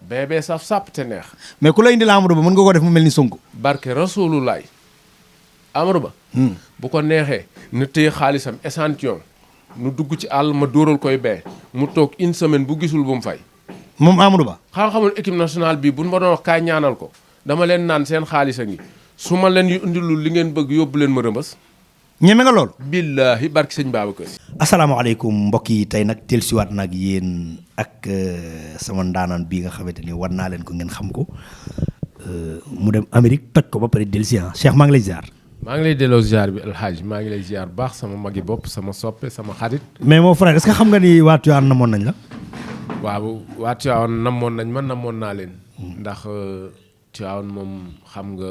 bébé saf sàpp te neex. mais ku la indi la Amadou Ba mën nga ko def mu mel ni Sonko. barke Rasulullah Amadou Ba. bu ko neexee nu téye xaalisam échantillon nu dugg ci àll ma dóoral koy bee mu toog une semaine bu gisul bu mu fay. moom Amadou Ba. xam-xamul équipe nationale bii bu ma doon wax kaay ñaanal ko dama leen naan seen xaalis a ngi su ma leen yu indilul li ngeen bëgg yóbbu leen ma rëmbës. ñeme nga lool. billaahi barki sëñ Babacar Si. asalaamaaleykum mbokk yi tey nag dellusiwaat nag yéen ak sama ndaanaan bii nga xamante ni war naa leen ko ngeen xam ko mu dem Amérique toj ko ba pare dellusi Cheikh maa ngi lay ziar. maa ngi lay delloo ziar bi alxaaj maa ngi lay ziar baax sama magi bopp sama soppe sama xarit. mais mon frère est-ce que xam nga ni waa Tivaouane namoon nañ la. waaw waa Tivaouane namoon nañ ma namoon naa leen. ndax Tivaouane moom xam nga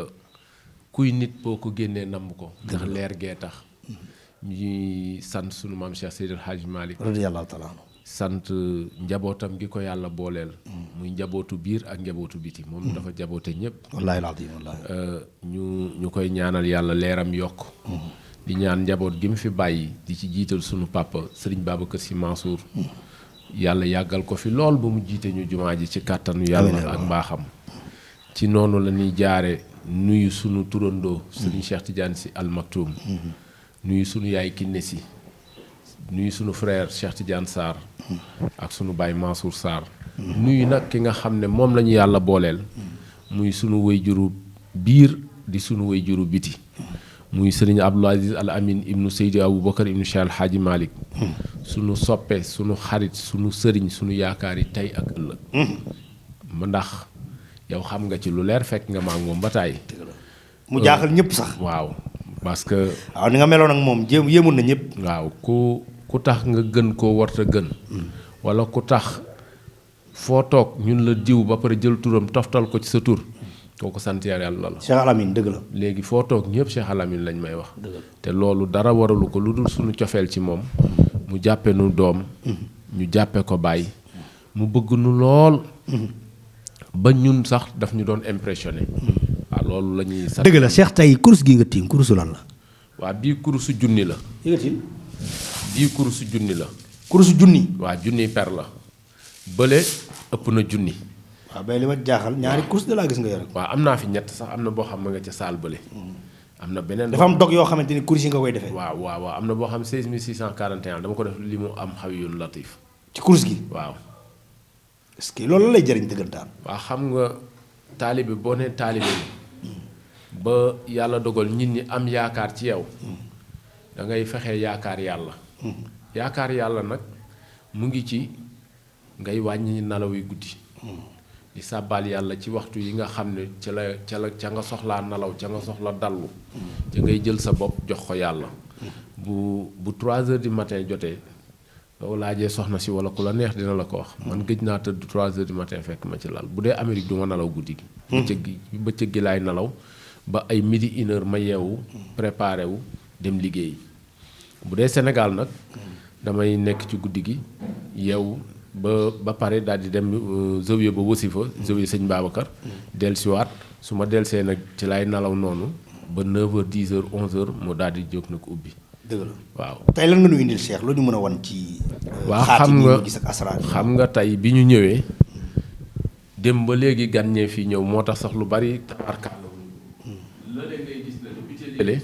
kuy nit boo ko génnee namb ko. ndax leer gee tax. ñuy sant sunu maam Cheikh Seydil Hadj Malick. radiyallahu taala anhu. sant njabootam gi ko yàlla booleel. muy njabootu biir ak njabootu biti moom dafa jaboote ñëpp. wallaahi alazim wallaahi. ñu koy ñaanal yàlla leeram yokk. di ñaan njaboot gi mu fi bàyyi di ci jiital sunu papa Serigne Babacar Sy Mansour. yàlla yàggal ko fi lool ba mu jiite ñu jumaa ji ci kàttanu yàlla ak mbaaxam. ci noonu la ñuy jaare nuyu sunu turandoo Serigne Cheikh Tidiane Sy Al Maktoum. nuyu sunu yaay Kiné Sy nuyu sunu frère Cheikh Tidiane Sarr. ak sunu baay Mansour Sarr. nuyu nag ki nga xam ne moom la ñu yàlla booleel. muy sunu wayjuru biir di sunu wayjuru biti. muy sëriñ Abdoul Aziz Al Amin ibnu Seydi Aboubacar ibnu Cheikh Al Hadji Malick. sunu soppe sunu xarit sunu sëriñ sunu yaakaar yi tey ak ëllëg. ma ndax yow xam nga ci lu leer fekk nga maa moom ba tàyyi. mu jaaxal ñëpp sax. waaw parce que. waaw ni nga meloon ak moom yéemoon na ñëpp. waaw ku tax nga gën koo warta gën. wala ku tax foo toog ñun la diw ba pare jël turam toftal ko ci sa tur. kooku sant yàlla la. Cheikh Al Amin dëgg la. léegi foo toog ñëpp Cheikh Al Amin lañ may wax. te loolu dara waralu ko lu dul suñu cofeel ci moom. mu jàppe nu doom. ñu jàppe ko bàyyi. mu bëgg nu lool. ba ñun sax daf ñu doon impressionné. waaw loolu la ñuy. dëgg la Cheikh tey kurus gi nga tiim kurusu lan la. waa bii kurusu junni la. bii kurusu junni la. kurusu junni. waa junni per la. bële ëpp na junni. waaw bay li ma jaaxal ñaari kurus de laa gis nga yore. waaw am naa fi ñett sax am na boo xam nga ca saal bële. am na beneen dafa am dog yoo xamante ni kurus yi nga koy defee. waaw am na boo xam 16641 dama ko def li mu am xawiyun latif. ci kurus gi. waaw. est-ce que loolu lay jëriñ dëggantaan. waaw xam nga taalibe boo nee taalibe ba yàlla dogal nit ñi am yaakaar ci yow. da ngay fexe yaakaar yàlla. yaakaar yàlla nag mu ngi ci ngay wàññi nelaw yi guddi. di sàbbaal yàlla ci waxtu yi nga xam ne ca nga soxlaa nelaw ca nga soxla dallu. ca ngay jël sa bopp jox ko yàlla. bu 3 heures du matin jotee soo laajee soxna si wala ku la neex dina la ko wax. man gëj naa tëdd 3 heures du matin fekk ma ci lal bu dee Amérique du ma nelaw guddi gi. bëccëg gi laay nelaw ba ay midi 1 heure ma yeewu préparé wu dem liggéey. bu dee Sénégal nag damay nekk ci guddi gi yeewu ba pare daal di dem zawiya ba wasifa zawiya sëñ Babacar. dellusiwaat su ma dellusee nag ci laay nelaw noonu ba 9h 10h 11h mu daal di jóg nag ubbi. dëgg la waaw. tey lan nga nu indil Cheikh lu ñu mën a wan ci. waaw xam nga tey bi ñu ñëwee dem ba léegi gan ñee fii ñëw moo tax sax lu bari tabarkaat la ngay gis la biteel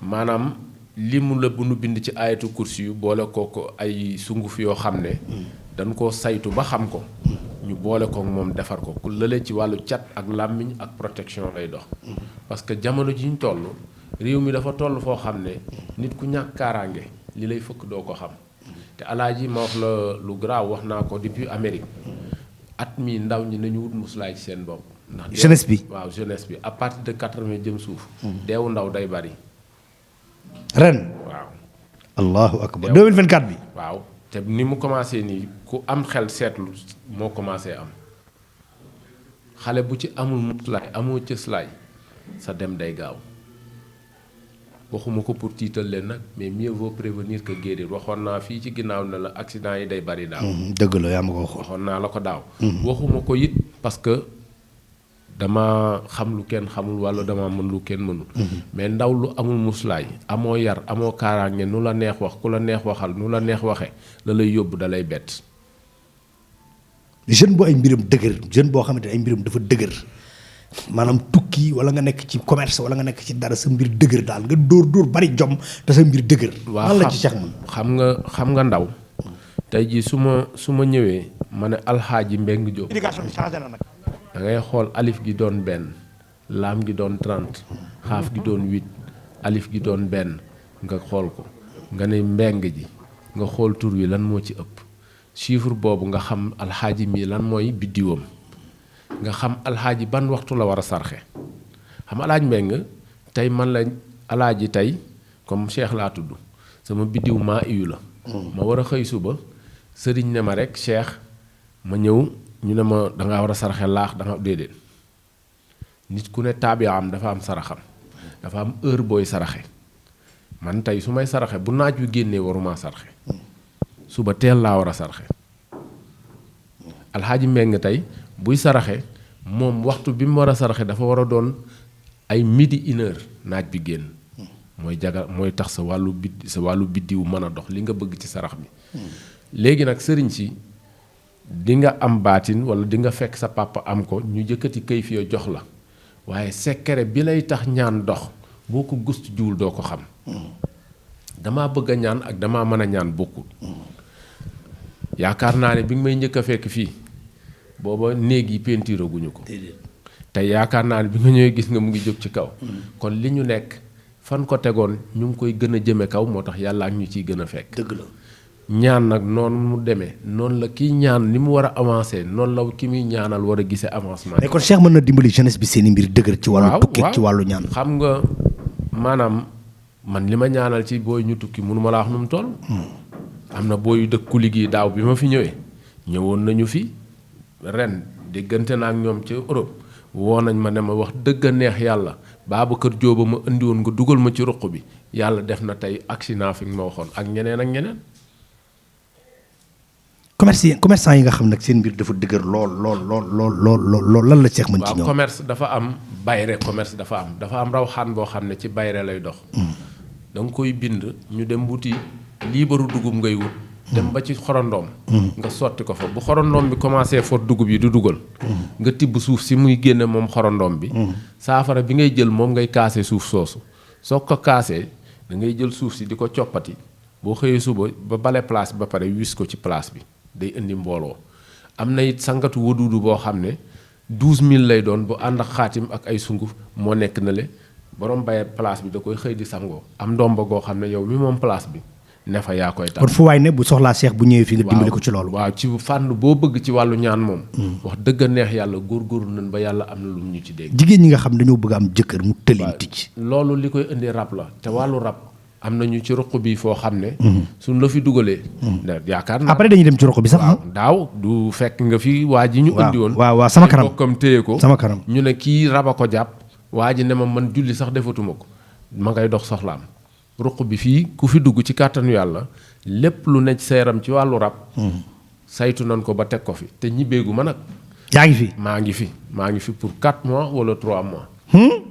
maanaam limu la bu nu bind ci ayatu kursi yu boole kooko ay sunguf yoo xam ne dañ koo saytu ba xam ko ñu boole kook moom defar ko ku lële ci wàllu cat ak làmmiñ ak protection lay dox parce que jamono ji ñu toll réew mi dafa toll foo xam ne nit ku ñàkk kaaraange li lay fëkk doo ko xam te alaaji ma wax la lu garaaw wax naa ko depuis Amérique at mi ndaw ñi nañu wut muslaay ci seen bopp ndax jeunesse bi waaw jeunesse bi à partir de 80 jëm suuf deewu ndaw day bari ren waaw allahu akbar 2024 bi waaw te ni mu commencé nii ku am xel seetlu moo commencé am xale bu ci amul muslaay amoo cëslaay sa dem day gaaw waxuma ko pour tiital leen nag mais mieux vaut prévenir que guérir waxoon naa fii ci ginnaaw ne la accident yi day bari daaw. dëgg la yaa ma ko waxoon. waxoon naa la ko daaw. waxuma ko it parce que dama xam lu kenn xamul walla dama mën lu kenn mënul. mais ndaw lu amul muslaay amoo yar amoo kaaraange nu la neex wax ku la neex waxal nu la neex waxe la lay yóbbu da lay bett. jeune boo ay mbiram dëgër jeune boo xamante ne ay mbiram dafa dëgër maanaam tukki wala nga nekk ci commerce wala nga nekk ci dara sa mbir dëgër daal nga dóor bari jom te sa mbir dëgër. waaw lan la ci Cheikh man xam nga ndaw. tey jii su ma ñëwee ma ne alxaaji Mbeng Jóob. éducation bi changé na nag. da ngay xool alif gi doon benn laam gi doon 30 xaaf gi doon 8 alif gi doon benn nga xool ko nga ne mbeng ji nga xool tur wi lan moo ci ëpp chiffre boobu nga xam alxaaji mii lan mooy biddiwam nga xam alxaaji ban waxtu la war a sarxe xam alaaj mbeng tey man la alaaji tey comme Cheikh laa tudd sama biddiw maa iyu la ma war a xëy suba sëriñ ne ma rek Cheikh ma ñëw ñu ne ma dangaa war a sarxe laax danga déedéet nit ku ne taabiyaam dafa am saraxam dafa am heure booy saraxe man tey su may saraxe bu naaj wi génnee waruma sarxe suba teel laa war a sarxe alxaaji mbeng tey buy saraxe moom waxtu bi mu war a saraxe dafa war a doon ay midi 1 heure naaj bi génn mooy jagal mooy tax sa wàllu biddiw mën a dox li nga bëgg ci sarax bi léegi nag sëriñ si di nga am baatin wala di nga fekk sa papa am ko ñu jëkkati këy fi jox la waaye secret bi lay tax ñaan dox boo ko gëstu jiwul doo ko xam damaa bëgg a ñaan ak damaa mën a ñaan bokkul yaakaar naa ne bi nga may njëkk a fekk fii booba néeg yi peinture guñu ko te yaakaar naa ne bi nga ñëwee gis nga mu ngi jóg ci kaw kon li ñu nekk fan ko tegoon ñu ngi koy gën a jëme kaw moo tax yàlla ak ñu ciy gën a fekk dëgg la ñaan nag noonu mu demee noonu la kiy ñaan ni mu war a avancer noonu la ki muy ñaanal war a gisee avancement. mais kon Cheikh mën na dimbali jeunesse bi seen i mbir dëgër ci wàllu tukki ci wàllu ñaan. xam nga maanaam man li ma ñaanal ci booy ñu tukki mënu ma la wax nu mu toll. am na booy yu dëkku liggéey daaw bi ma fi ñëwee ñëwoon nañu fi ren déggante naa ak ñoom ci Europe woo nañ ma ne ma wax dëgg a neex yàlla Babacar Jóoba ma indi woon nga dugal ma ci ruq bi yàlla def na tey accident fi nga ma waxoon ak ñeneen ak ñeneen. commerçant yi nga xam nag seen mbir dafa dëgër lool lan la Cheikh mën ci ñoom. waaw commerce dafa am bayre commerce dafa am rawxaan boo xam ne ci bayre lay dox. da nga koy bind ñu dem wuti liibaru dugub ngay wut. dem ba ci xorondoom. nga sotti ko fa bu xorondoom bi commencé for dugub yi du dugal. nga tibb suuf si muy génne moom xorondoom bi. saafara bi ngay jël moom ngay kaase suuf soosu soo ko kaasee da ngay jël suuf si di ko coppati boo xëyee suba ba bale place ba pare wis ko ci place bi. day indi mbooloo am na it sangatu waduudu boo xam ne 12000 lay doon bu ànd ak xaatim ak ay sunguf moo nekk na le borom baye place bi da koy xëy di sangoo am ndomba goo xam ne yow mi moom place bi ne fa yaa koy tax. kon fu waay ne bu soxlaa Cheikh bu ñëwee fii nga dimbali ko ci loolu. waaw ci fànn boo bëgg ci wàllu ñaan moom. wax dëgg a neex yàlla góorgóorlu nañ ba yàlla am na lu ñu ci dégg. jigéen ñi nga xam dañoo bëgg am jëkkër mu tëlin ticc. loolu li koy indi rab la te wàllu rab. am nañu ci ruq bi foo xam ne. suñ la fi dugalee. yaakaar naa après dañuy dem ci ruq bi sax. waaw daaw du fekk nga fi waa ji ñu indi woon. waaw sama kanam bokkam téye ko sama kanam. ñu ne kii raba ko jàpp waa ji ne ma man julli sax defatuma ko ma ngay dox soxlaam ruq bi fii ku fi dugg ci kàttanu yàlla lépp lu nekk sa yaram ci wàllu rab. saytu nañ ko ba teg ko fi te ñibbeegu ma nag. yaa ngi fi. maa ngi fi pour 4 mois wala 3 mois.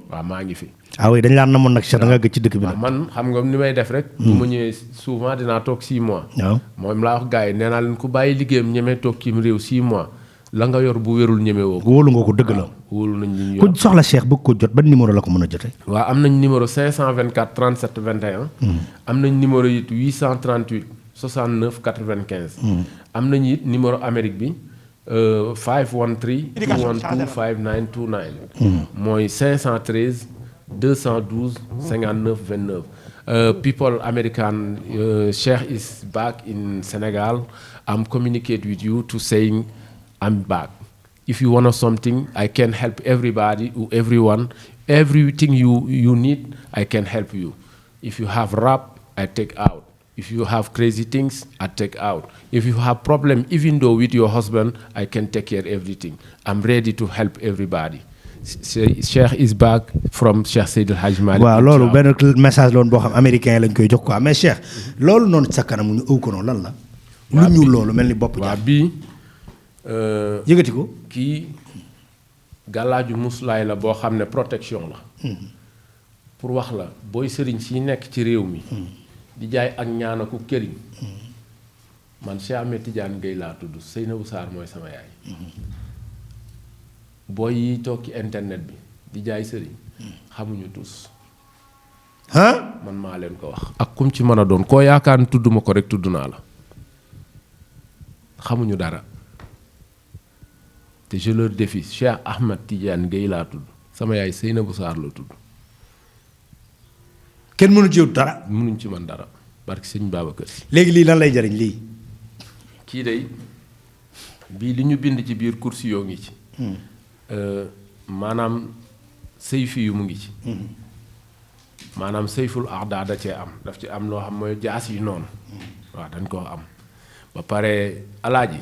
waaw maa ngi fi. ah oui dañ laa namoon nag Cheikh da nga gëj ci dëkk bi nag. man xam nga ni may def rek. bu ma ñëwee souvent dinaa toog 6 mois. waaw moom laa wax gars yi nee naa leen ku bàyyi liggéeyam ñeme toog ci réew 6 mois la nga yor bu wérul ñeme woo ko. wóolu nga ko dëgg la. wóolu nañ li ñu yor ku soxla Cheikh bëgg ko jot ban numéro la ko mën a jotee. waaw am nañ numéro 524 37 21. am nañ numéro it 838 69 95. am nañ it numéro Amérique bi. 513 212 5929. mooy 513 212 59 29. People American Cheikh is back in Senegal. I'm communicate with you to saying I'm back. If you want something, I can help everybody, everyone. Everything you need, I can help you. If you have rap, I take out. If you have crazy things, I take out. If you have problem, even though with your husband, I can take care of everything. I'm ready to help everybody. Cheikh is back from Cheikh Seydil Hadji Malick. waaw loolu benn message la woon boo xam américain lañ koy jox quoi mais Cheikh loolu noonu sa kanam ñu ëw ko noonu lan la. lu ñuul loolu mel ni bopp waaw jaar bii. yëgati ko. kii gàllaaju muslaay la boo xam ne protection la. pour wax la booy sëriñ si nekk ci réew mi. di jaay ak ñaanaku këriñ man Cheikh Ahmed Tidiane Gueye laa tudd Seynabou Sarr mooy sama yaay. booy yi toog ci internet bi di jaay sëriñ xamuñu tus man maa leen ko wax. ak kum ci mën a doon koo yaakaar ni tudd ma ko rek tudd naa la xamuñu dara te je leur défie Cheikh Ahmed Tidiane Gueye laa tudd sama yaay Seynabou Sarr la tudd. kenn mënu ci dara. mënuñ ci man dara barke sëñ Babacar Si. léegi lii lan lay jariñ lii. kii day bii li ñu bind ci biir kursi yoo ngi ci. maanaam sayfi yu mu ngi ci. maanaam sayful aada da cee am daf ci am loo xam mooy jaas yi noonu. waaw dañ koo am ba pare alaaji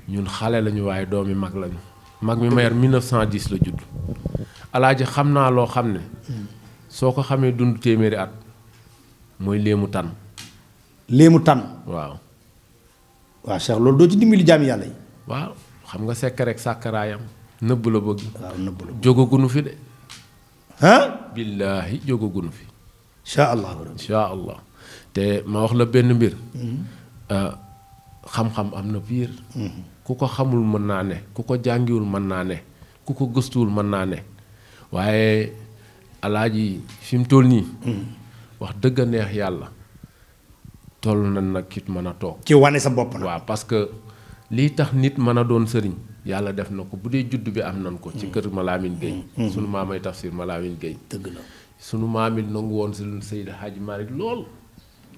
ñun xale lañu waaye doomi mag lañu mag mi ma yar 1910 la judd alaaji xam naa loo xam ne soo ko xamee dund téeméeri at mooy léemu tan. léemu tan. waaw. waaw Cheikh loolu doo ci dimbali jaami yàlla yi. waaw xam nga sekk rek sàkkaraayam nëbb la bëgg. waaw nëbb la bëgg jógagunu fi de. ah. billaahi jógagunu fi. incha allah. incha allah te ma wax la benn mbir. xam-xam am na piir. ku ko xamul mën naa ne ku ko jàngiwul mën naa ne ku ko gëstuwul mën naa ne waaye alaaji fi mu toll nii. wax dëgg a neex yàlla toll na nag kit mën a toog. ci wane sa bopp nag. waaw parce que lii tax nit mën a doon sëriñ yàlla def na ko bu dee judd bi am nan ko. ci kër Malamine Gueye. sunu maamay tafsir Malamine Gueye. dëgg la sunu maam it nangu woon si Seydi Hadji Malick lool.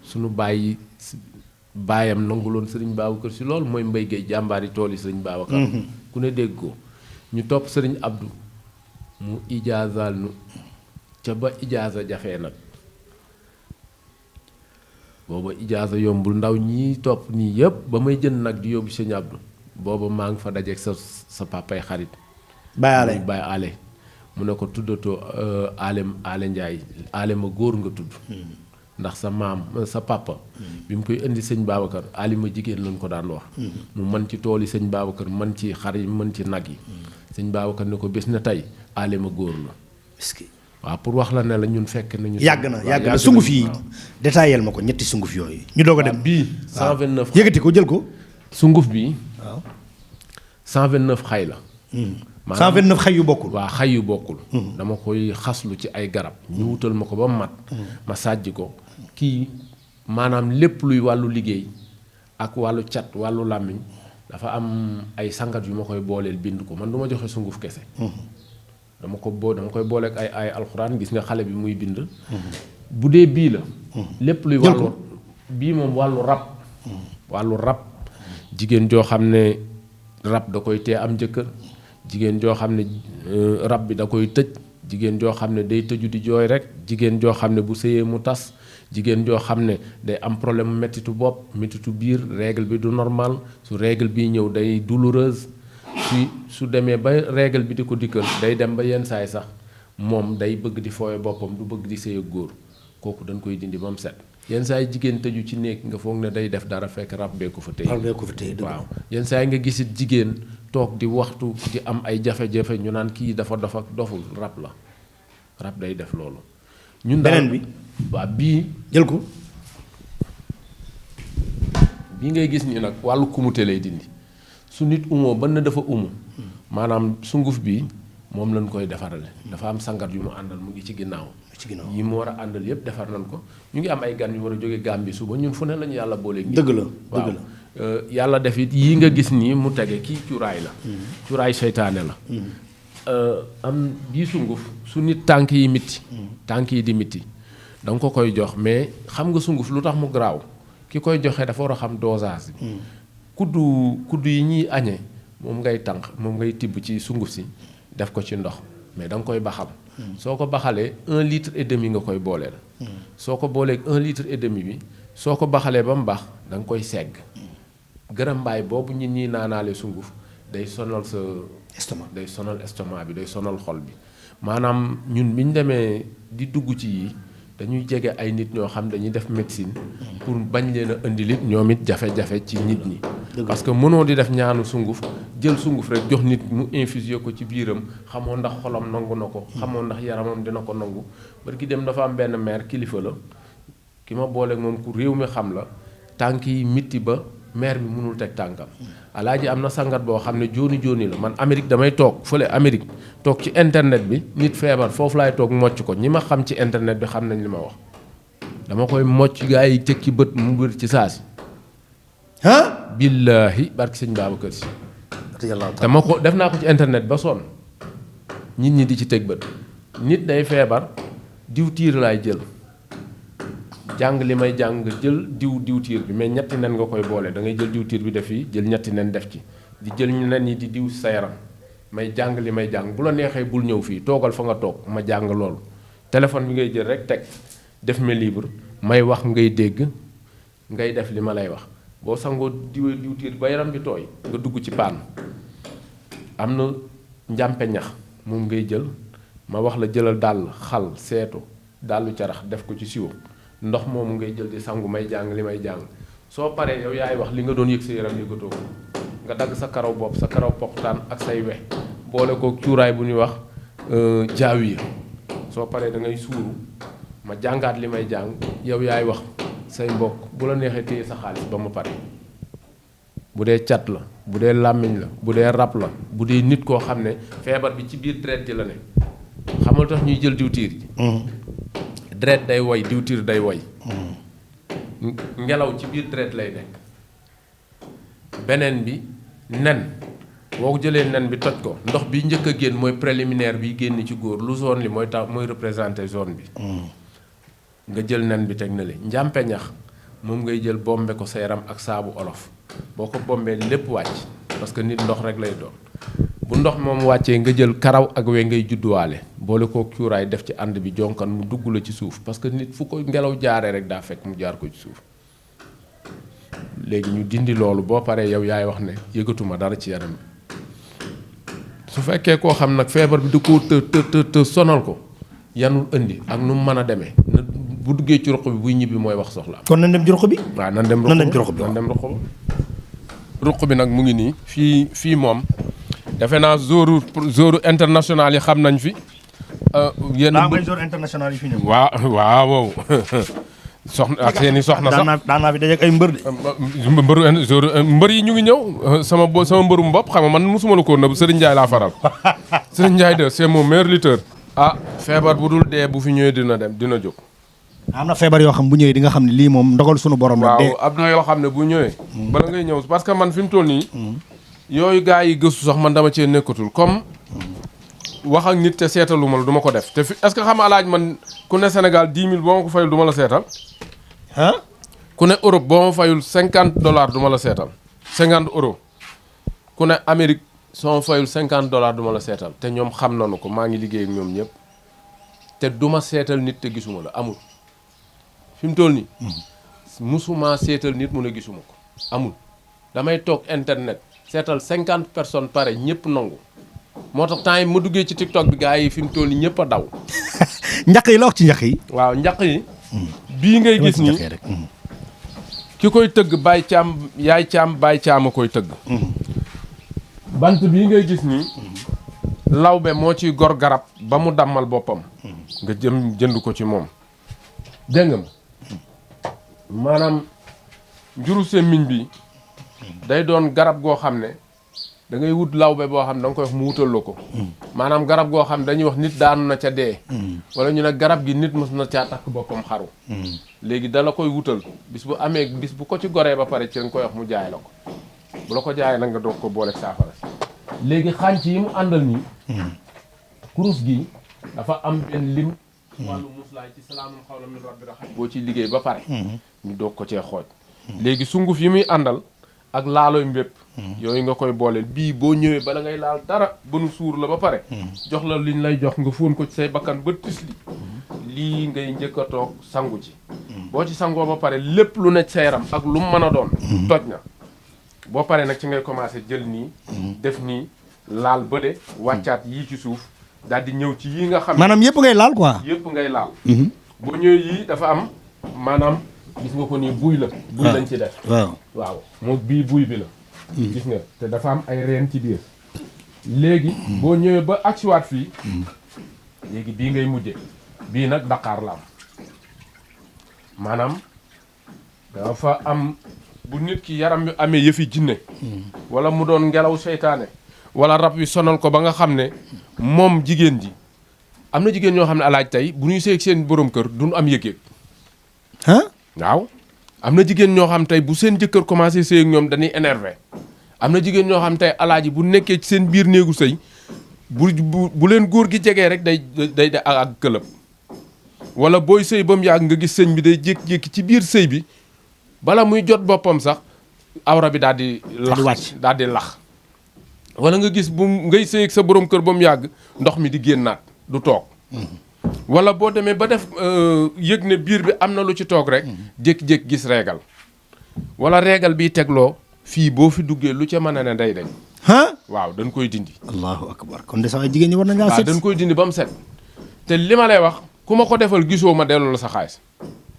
sunu bàyyi baayam nangu loon sëriñ Babacar Si lool mooy Mbaye Gueye jàmbaari tool yi sëriñ Babacar. ku ne dégg ko ñu topp sëriñ Abdou mu ijaazaal nu ca ba ijaaza jafee nag. booba ijaaza yombul ndaw ñii topp nii yëpp ba may jënd nag di yóbbu sëñ Abdou booba maa ngi fa dajeeg sa papay xarit. Baye Ale mu ne ko tuddatoo Ale Ndiaye Ale ma góor nga tudd. ndax sa maam sa papa. bi mu koy indi sëñ Babacar Ali ma jigéen lañ ko daan wax. mu mën ci tool yi sëñ Babacar mën ci xar yi mën ci nag yi. sëñ Babacar ne ko bés na tey Ale ma góor la. waaw pour wax la ne la ñun fekk nañu. yàgg na sunguf yi détaillel ma ko ñetti sunguf yooyu. ñu doog a dem bii 129. yëkkati ko jël ko. sunguf bi. waaw 129 xay la. 129 xay yu bokkul. waaw xay yu bokkul. dama koy xaslu ci ay garab. ñu wutal ma ko ba mat. ma sàjj ko kii maanaam lépp luy wàllu liggéey ak wàllu cat wàllu làmmiñ dafa am ay sangat yu ma koy booleel bind ko man du ma joxe sunguf kese. dama koy booleeg ay alxuraan gis nga xale bi muy bind. bu dee bii la. lépp luy wàllu bii moom wàllu rab. wàllu rab jigéen joo xam ne rab da koy tee am jëkkër jigéen joo xam ne rab bi da koy tëj jigéen joo xam ne day tëju di jooy rek jigéen joo xam ne bu sëyee mu tas jigéen joo xam ne day am problème mettitu bopp mettitu biir règle bi du normal su règle bi ñëw day douloureuse. su demee ba règle bi di ko dikkal day dem ba yenn saay sax moom day bëgg di fooye boppam du bëgg di sëy ak góor kooku dañ koy dindi ba mu set yenn saay jigéen tëju ci néeg nga foog ne day def dara fekk rab bee ko fa téye waaw yenn saay nga gisit jigéen toog di waxtu di am ay jafe-jafe ñu naan kii dafa dof ak doful rab la rab day def loolu ñun daal beneen bi waaw bii jël ko bii ngay gis nii nag wàllu kumute lay dindi su nit umoo ba ne dafa umu maanaam sunguf bi moom lañ koy defarale dafa am sangat yu mu àndal mu ngi ci ginnaaw yi mu war a àndal yépp defar nañ ko ñu ngi am ay gan yu war a jóge Gàmbi suba ñun fu ne lañu yàlla boolee ngi dëgg la waaw yàlla def it yii nga gis nii mu tege kii cuuraay la cuuraay seytaane la am bii sunguf su nit tànk yi mitti tànk yi di mitti da nga ko koy jox mais xam nga sunguf lu tax mu garaaw ki koy joxe dafa war a xam dosage bi kuddu yi ñuy añee moom ngay tànk moom ngay tibb ci sunguf si def ko ci ndox mais da nga koy baxal soo ko baxalee 1 litre et demi nga koy booleel soo ko booleeg 1 litre et demi bi soo ko baxalee ba mu baax da nga koy segg gërëmbaay boobu ñit ñi naanaale sunguf day sonal sa estomac day sonal estomac bi day sonal xol bi maanaam ñun bi ñu demee di dugg ci yi dañuy jege ay nit ñoo xam dañuy def médecine pour bañ leen a indi lit ñoom it jafe-jafe ci nit ñi parce que mënoo di def ñaanu sunguf jël sunguf rek jox nit mu infusé ko ci biiram xamoo ndax xolam nangu na ko xamoo ndax yaramam dina ko nangu barki dem dafa am benn maire kilifa la ki ma booleeg moom ku réew mi xam la tànk yi mitti ba maire bi mënul teg tànkam alaaji am na sangat boo xam ne jooni la man Amérique damay toog fële Amérique toog ci internet bi nit feebar foofu laay toog mocc ko ñi ma xam ci internet bi xam nañ li ma wax dama koy mocc gaa yi teg ci bët mu wér ci saasi billaahi barki sëñ Babacar Si dama ko def naa ko ci internet ba sonn nit ñi di ci teg bët nit day feebar diwtiir laay jël jàng li may jàng jël diwtiir bi mais ñetti nen nga koy boole da ngay jël diwtiir bi def fii jël ñetti nen def ci di jël nen yi di diw sa yaram may jàng li may jàng bu la neexee bul ñëw fii toogal fa nga toog ma jàng loolu téléphone bi ngay jël rek teg def ma libre may wax ngay dégg ngay def li ma lay wax boo sangoo diwtiir ba yaram bi tooy nga dugg ci paan am na njàmpe ñax moom ngay jël ma wax la jëlal dàll xal seetu dàllu carax def ko ci siwo ndox moomu ngay jël di sangu may jàng li may jàng soo paree yow yaay wax li nga doon yëg sa yaram yëgatoo ko nga dagg sa karaw bopp sa karaw poqtaan ak say we boole ko cuuraay bu ñuy wax jaawiya soo paree da ngay suuru ma jàngaat li may jàng yow yaay wax say mbokk bu la neexee téye sa xaalis ba mu pare bu dee cat la bu dee làmmiñ la bu dee rab la bu dee nit koo xam ne feebar bi ci biir deret ji la ne xamal tax ñuy jël diwtiir ji deret day woy diwtiir day woy ngelaw ci biir deret lay nekk beneen bi nen boo ko jëlee nen bi toj ko ndox bi njëkk a génn mooy préliminaire bi génn ci góor lu zone li mooy tax mooy représenté zone bi nga jël nen bi teg na li njàmpe ñax moom ngay jël bombe ko sa yaram ak saabu olof boo ko bombee lépp wàcc parce que nit ndox rek lay doon bu ndox moom wàccee nga jël karaw ak we ngay judduwaale boole koo cuuraay def ci ànd bi jonkan mu dugg la ci suuf parce que nit fu ko ngelaw jaaree rek daa fekk mu jaar ko ci suuf léegi ñu dindi loolu boo paree yow yaay wax ne yëgatuma dara ci yaram bi su fekkee koo xam nag feebar bi da koo të sonal ko yanul indi ak nu mu mën a demee bu duggee ci ruq bi buy ñibbi mooy wax soxla kon nan dem ci ruq bi. waaw nan dem ruq bi ruq bi nag mu ngi nii fii moom defe naa zoru international yi xam nañ fi. yéen jour international yi fi ñëw. waaw soxna ak seen i soxna sax daan naa fi dajeeg ay mbër de. mbër yi ñu ngi ñëw sama mbërum bopp xam nga man mosuma la ko nëbb Serigne Ndiaye laa faral Serigne Ndiaye de c'est mon meilleur lutteur. feebar bu dul dee bu fi ñëwee dina jóg. am na feebar yoo xam bu ñëwee di nga xam ne lii moom ndogal sunu borom la. waaw am na yoo xam ne bu ñëwee. bala ngay ñëw parce que man fi mu toll nii. yooyu gars yi gëstu sax man dama cee nekkatul comme. wax ak nit te seetaluma la du ma ko def te fi est-ce que xam nga alaaj man ku ne Sénégal 10 000 boo ma ko fayul du ma la seetal. ku ne Europe boo ma fayul $50 du ma la seetal 50 euros ku ne Amérique soo ma fayul $50 du ma la seetal te ñoom xam nañu ko maa ngi liggéey ak ñoom ñëpp te du ma seetal nit te gisuma la amul fi mu toll nii. musuma seetal nit mu ne gisuma ko amul damay toog internet seetal 50 personnes pare ñëpp nangu. moo tax temps yi ma duggee ci TikTok bi gars yi fi mu toll nii ñëpp a daw. njaq yi la wax ci njaq yi. waaw njaq yi. bii ngay gis nii ki koy tëgg Baye Thiam yaay Thiam Baye Thiam a koy tëgg. bant bii ngay gis nii. lawbe moo ciy gor garab ba mu dammal boppam. nga jënd ko ci moom. dégg nga maanaam njuru semmiñ bi day doon garab goo xam ne. da ngay wut lawbe boo xam ne da nga koy wax mu wutal la ko. maanaam garab goo xam ne dañuy wax nit daanu na ca dee. wala ñu ne garab gi nit mës na caa takk boppam xaru. léegi da la koy wutal bis bu ko ci goree ba pare ci lañ koy wax mu jaay la ko. bu la ko jaayee nag nga doog ko boole saafara si. léegi xànc yi mu àndal nii. kurus gi dafa am benn lim. wàllu muslaay ci salaamun qawlan min rabbir rahiim boo ciy liggéey ba pare. ñu doog ko cee xooj. léegi sunguf yi muy àndal. ak laalooy mbépp yooyu nga koy booleel bii boo ñëwee bala ngay laal dara ba nu suur la ba pare jox la liñ lay jox nga fóon ko ci say bakkan ba tis lii ngay njëkk a toog sangu ci boo ci sangoo ba pare lépp lu ne sa yaram ak lu mu mën a doon toj na boo paree nag ci ngay commencé jël nii def nii laal bëde wàccaat yii ci suuf daal di ñëw ci yii nga xam maanaam yëpp ngay laal quoi yëpp ngay laal boo ñëwee yii dafa am maanaam gis nga ko nii buy la buy lañ ci def waaw moom bii buy bi la gis nga te dafa am ay reen ci biir léegi boo ñëwee ba agsiwaat fii léegi bii ngay mujje bii nag Dakar la am maanaam dafa am bu nit ki yaram bi amee yëfi jinne wala mu doon ngelaw seytaane wala rab wi sonal ko ba nga xam ne moom jigéen ji am na jigéen ñoo xam ne alaaj tey bu ñuy sëy ak seen borom kër duñu am yëg-yëg waaw am na jigéen ñoo xam tey bu seen jëkkër commencé sëy ak ñoom dañuy énervé am na jigéen ñoo xam tey alaaji bu nekkee ci seen biir néegu sëy bu leen góor gi jegee rek day ak këlëb wala booy sëy ba mu yàgg nga gis sëñ bi day jékki-jékki ci biir sëy bi bala muy jot boppam sax awra bi daal di lax wala nga gis bu ngay sëy ak sa borom kër ba mu yàgg ndox mi di génnaat du toog wala boo demee ba def yëg ne biir bi am na lu ci toog rek jékki-jékki gis reegal wala reegal biy tegloo fii boo fi duggee lu ca mën a ne day dañ waaw dañ koy dindi allahu akbar kon de sax jigéen ñi war nañ laa set dañ koy dindi ba mu set te li ma lay wax ku ma ko defal gisoo ma delloo la sa xaalis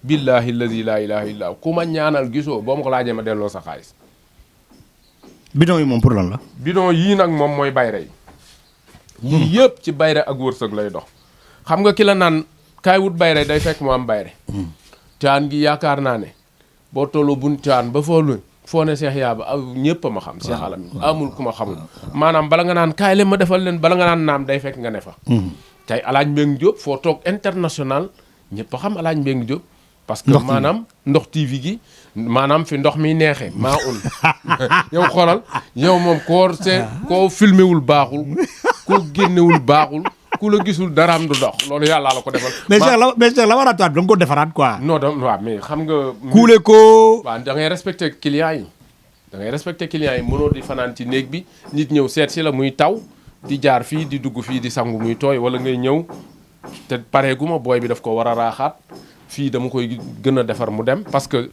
billahi alladi laa ilaha illa ku ma ñaanal gisoo boo ma ko laajee ma delloo sa xaalis bidon yi moom pour lan la bidon yii nag moom mooy bayre yi yii yëpp ci bayre ak wërsëg lay dox xam nga ki la naan kaay wut bayre day fekk mu am bayre Tiwaawan gi yaakaar naa ne boo tolloo bun Tiwaawan ba foo ne Cheikh Yaba ñëpp a ma xam Cheikh Alam amul ku ma xamul maanaam bala nga naan kaay leen ma defal leen bala nga naan naam day fekk nga ne fa tey Alaaji Mbengue Diop foo toog international ñëpp a xam Alaaji Mbengue Diop parce que maanaam ndox TV gi maanaam fi ndox mi neexee maa un yow xoolal yow moom koo filmé wul baaxul koo génnewul baaxul ku la gisul daraam du dox loolu yàlla la ko defal. mais Cheikh laboratoire bi da nga ko defaraat quoi. non waaw mais xam nga. kuule ko. waaw da ngay respecté clients yi da ngay respecté clients yi mënoo di fanaan ci néeg bi nit ñëw seet si la muy taw di jaar fii di dugg fii di sangu muy tooy wala ngay ñëw te pareeguma booy bi daf ko war a raaxaat fii dama koy gën a defar mu dem parce que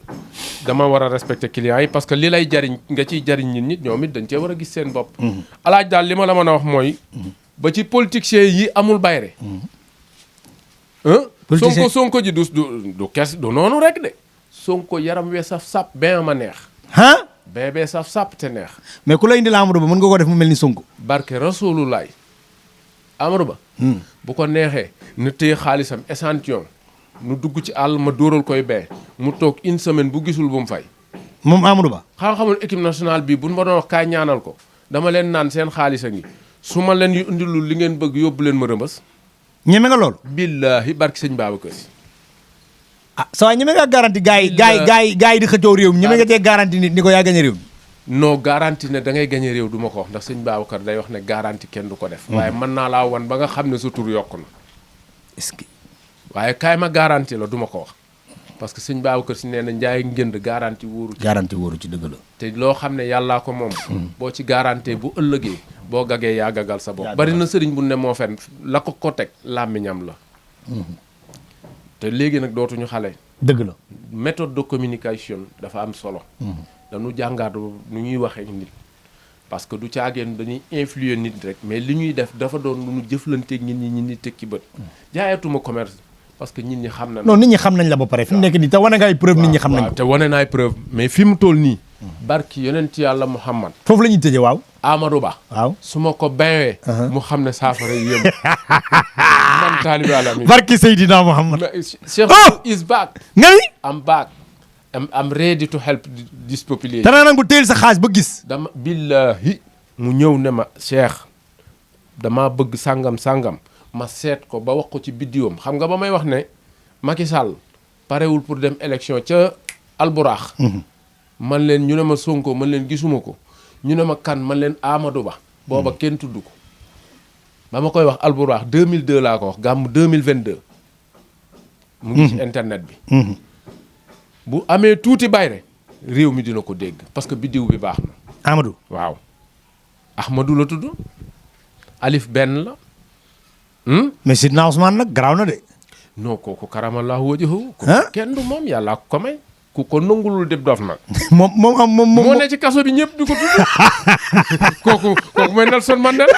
dama war a respecté clients yi parce que li lay jariñ nga ciy jariñ nit ñoom it dañ cee war a gis seen bopp. alaaj daal li ma la mën a wax mooy. ba ci politiciens yi amul bayre sonko ji du kes du noonu rek de sonko yaram wee saf sap ben ma neex bee saf sap te neex mais ku la indi la Amadou Ba mën nga ko def mu mel ni sonko barke rasulullah Amadou Ba bu ko neexee nu téye xaalisam échantillon nu dugg ci àll ma dóoral koy bee mu toog une semaine bu gisul bu mu fay moom Amadou Ba xamul équipe nationale bi bu ma doon wax kaay ñaanal ko dama leen naan seen xaalis a ngi su ma leen yu indilul li ngeen bëgg yóbbu leen ma rëmbës. ñeme nga lool. billaahi barki sëñ Babacar Si. sa waay ñeme nga garanti gars yi di xëccoo réew mi ñeme nga cee garanti nit ni ko yaa gañe réew mi. non garanti ne da ngay gañe réew du ma ko wax ndax sëñ Babacar day wax ne garanti kenn du ko def. waaye mën naa laa wan ba nga xam ne sa tur yokku na. est-ce que. waaye kaay ma garanti la du ma ko wax. parce que sëñ Babacar Si nee na njaay ngënd garanti wóoru ci. garanti wóoru ci dëgg la. te loo xam ne yàllaa ko moom. boo ci garanté bu ëllëgee. boo gagee yaa gagal sa bopp. bari na sëriñ bu ne moo fen la ko teg làmmiñam la. te léegi nag dootuñu xale. dëgg la. méthode de communication dafa am solo. dañu jàngaat nu ñuy waxee nit. parce que du caageen dañuy influer nit rek mais li ñuy def dafa doon lu ñu jëflanteeg nit ñi teg ci bët. jaayatuma commerce. parce que nit ñi xam na. non nit ñi xam nañ la ba pare fi mu nekk nii te wane nga ay preuve nit ñi xam nañ ko. te wane naa ay preuve mais fi mu toll nii. barki yonent yàlla Muhammad. foofu la ñuy tëjee waaw. Amadou Ba. waaw su ma ko bayee. mu xam ne saafara yéem. man taalibe Alamin. barki Seydina Muhammad. Cheikh is back. nga ni. I'm back. I'm ready to help this population. te nangu teel sa xaalis ba gis. dama billahi mu ñëw ne ma Cheikh dama bëgg sangam. ma seet ko ba wax ko ci biddiwam xam nga ba may wax ne Macky Sall parewul pour dem élection ca Alburax man leen ñu ne ma Sonko man leen gisuma ko ñu ne ma kan man leen Amadou Ba booba kenn tudd ko ba ma koy wax Alburax 2002 laa ko wax gàmm 2022 mu ngi ci internet bi bu amee tuuti bayre réew mi dina ko dégg parce que biddiw bi baax na Amadou waaw Ahmadou la tudd alif benn la mais Sidna Ousmane nag garaaw na de. non kooku karamallahu wajhahu. kenn du moom yàlla ko may. ku ko nangulul def dof nag. moom moo ne ci kaso bi ñëpp di ko tudd. kooku mooy Nelson Mandela.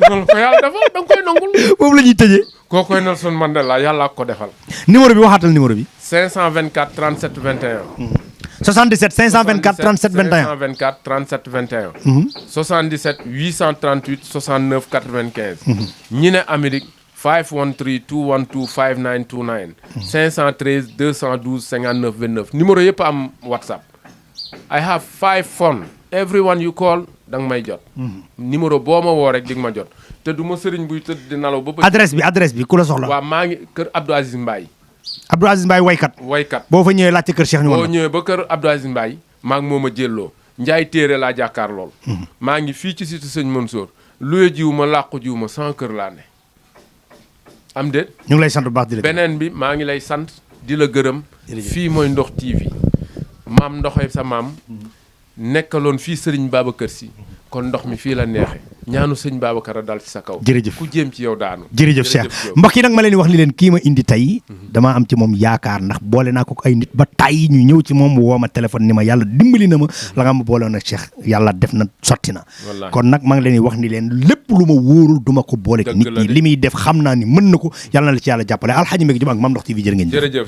loolu ko yàlla defal da nga koy nangul. moom la ñuy tëjee. kooku mooy Nelson Mandela yàlla ko defal. numéro bi waxaatal numéro bi. 524 37 21. 77 524 37 21 524 37 21. 77 838 69 95. ñi ne Amérique 513 212 5929. 513 212 59 29 numéro yëpp am WhatsApp. I have 5 phone everyone you call da nga may jot. numéro boo ma woo rek di nga ma jot te du ma sëriñ buy tëdd di nalaw ba bëgg. adresse bi ku la soxla. waaw maa ngi kër Abdou Aziz Mbaye. Abdou Aziz Mbaye waykat. boo fa ñëwee laajte kër Cheikh ñu boo ñëwee ba kër Abdou Aziz Mbaye maa ngi moom a jëlloo Njaay téere laa jàkkaar lool. maa ngi fii ci cité Sëñ Mansour luye jiw ma làqu jiw ma 100 kër laa ne. am déet. ñu ngi lay sant bu baax di la beneen bi maa ngi lay sant di la gërëm. fii mooy Ndox TV. maam Ndoxee sa maam. nekkaloon fii Serigne Babacar Sy kon ndox mi fii la neexe ñaanu sëñ Babacar a dal ci sa kaw. jërëjëf ku jéem ci yow daanu. jërëjëf Cheikh mbokk yi nag ma leen di wax ni leen kii ma indi tey damaa am ci moom yaakaar ndax boole naa ko ay nit ba tàyyi ñu ñëw ci moom woo ma téléphone ni ma yàlla dimbali na ma la nga ma boole nag Cheikh yàlla def na sotti na. kon nag maa ngi leen di wax ni leen lépp lu ma wóorul du ma ko boole ci nit ñi li muy def xam naa ni mën na ko yàlla na la ci yàlla jàppale Alxaaji Mbégi Jóob ak Mame Ndokh TV jërë ngeen jëf. jërëjëf.